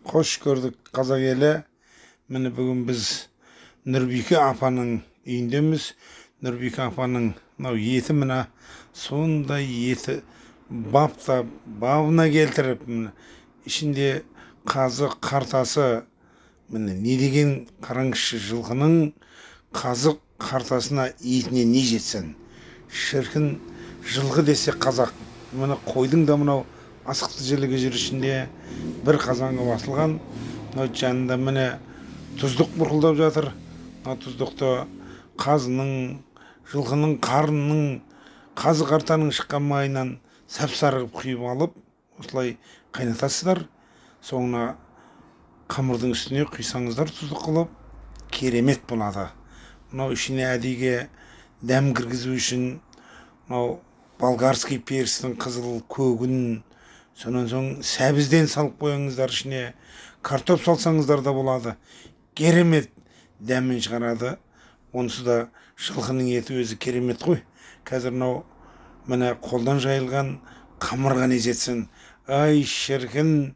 Қош көрдік, қазақ елі! Міне, бүгін біз Нұрбике апаның үйіндеміз. Нұрбике апаның мынау еті, мына сондай еті баптап, бабына келтіріп, міне, ішінде қазы қартасы. Міне, не деген, қараңызшы, жылқының қазы қартасына, етіне не жетсін, шіркін! Жылқы десе қазақ. Міне, қойдың да мынау асықты жілігі жүр ішінде, бір қазанға басылған. Мынау жанында, міне, тұздық бұрқылдап жатыр. Мына тұздықты қазының, жылқының қарнының, қазы қартаның шыққан майынан сап сары қылып құйып алып, осылай қайнатасыздар. Соңына қамырдың үстіне құйсаңыздар, тұздық қылып, керемет болады. Мынау ішіне әдейіге дәм кіргізу үшін мынау болгарский перцтің қызыл көгін, сонан соң сәбізден салып қойыңыздар, ішіне картоп салсаңыздар да болады, керемет дәмін шығарады. Онсыз да жылқының еті өзі керемет қой. Қазір мынау, міне, қолдан жайылған қамырға не жетсін, ай, шіркін!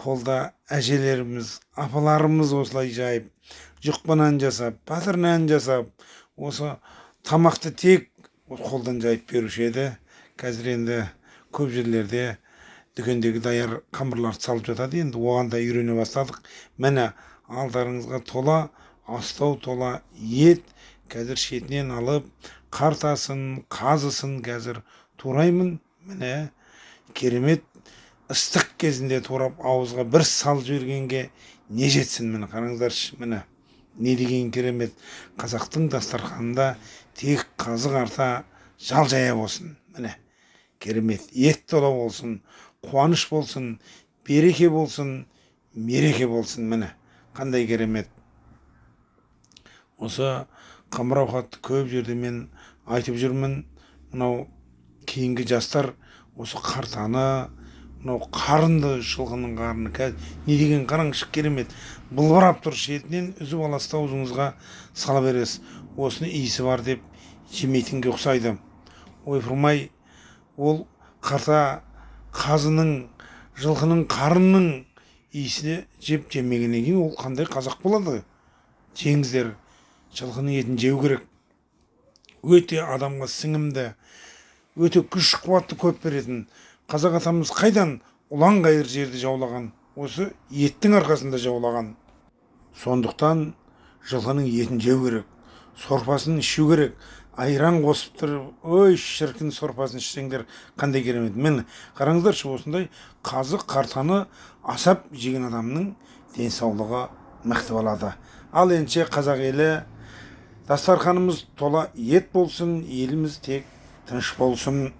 Қолда әжелеріміз, апаларымыз осылай жайып, жұқпа нан жасап, батыр нан жасап, осы тамақты тек қолдан жайып беруші еді. Қазір енді көп жерлерде дүкендегі даяр қамырларды салып жатады, енді оған да үйрене бастадық. Міне, алдарыңызға тола астау тола ет. Қазір шетінен алып, қартасын, қазысын қазір тураймын. Міне, керемет ыстық кезінде турап, ауызға бір салып жібергенге не жетсін! Міне, қараңыздаршы, міне, не деген керемет! Қазақтың дастарханында тек қазы қарта жал жая болсын. Міне, керемет ет тола болсын, қуаныш болсын, береке болсын, мереке болсын. Міне, қандай керемет! Осы қамыр ауқатты көп жерде мен айтып жүрмін. Мынау кейінгі жастар осы қартаны, мынау қарынды, жылқының қарны қазір не деген, қараңызшы, керемет былбырап тұр. Шетінен үзіп аласыз да, аузыңызға сала бересіз. Осыны иісі бар деп жемейтінге ұқсайды. Ойпырмай, ол қарта қазының, жылқының қарнының иісіне жеп, жемегеннен кейін ол қандай қазақ болады? Жеңіздер, жылқының етін жеу керек. Өте адамға сіңімді, өте күш қуатты көп беретін. Қазақ атамыз қайдан ұлан ғайыр жерді жаулаған? Осы еттің арқасында жаулаған. Сондықтан жылқының етін жеу керек, сорпасын ішу керек. Айран қосып тұрып, ой, шіркін, сорпасын ішсеңдер, қандай керемет! Міне, қараңыздаршы, осындай қазы қартаны асап жеген адамның денсаулығы мықты болады. Ал ендеше, қазақ елі, дастарханымыз тола ет болсын, еліміз тек тыныш болсын.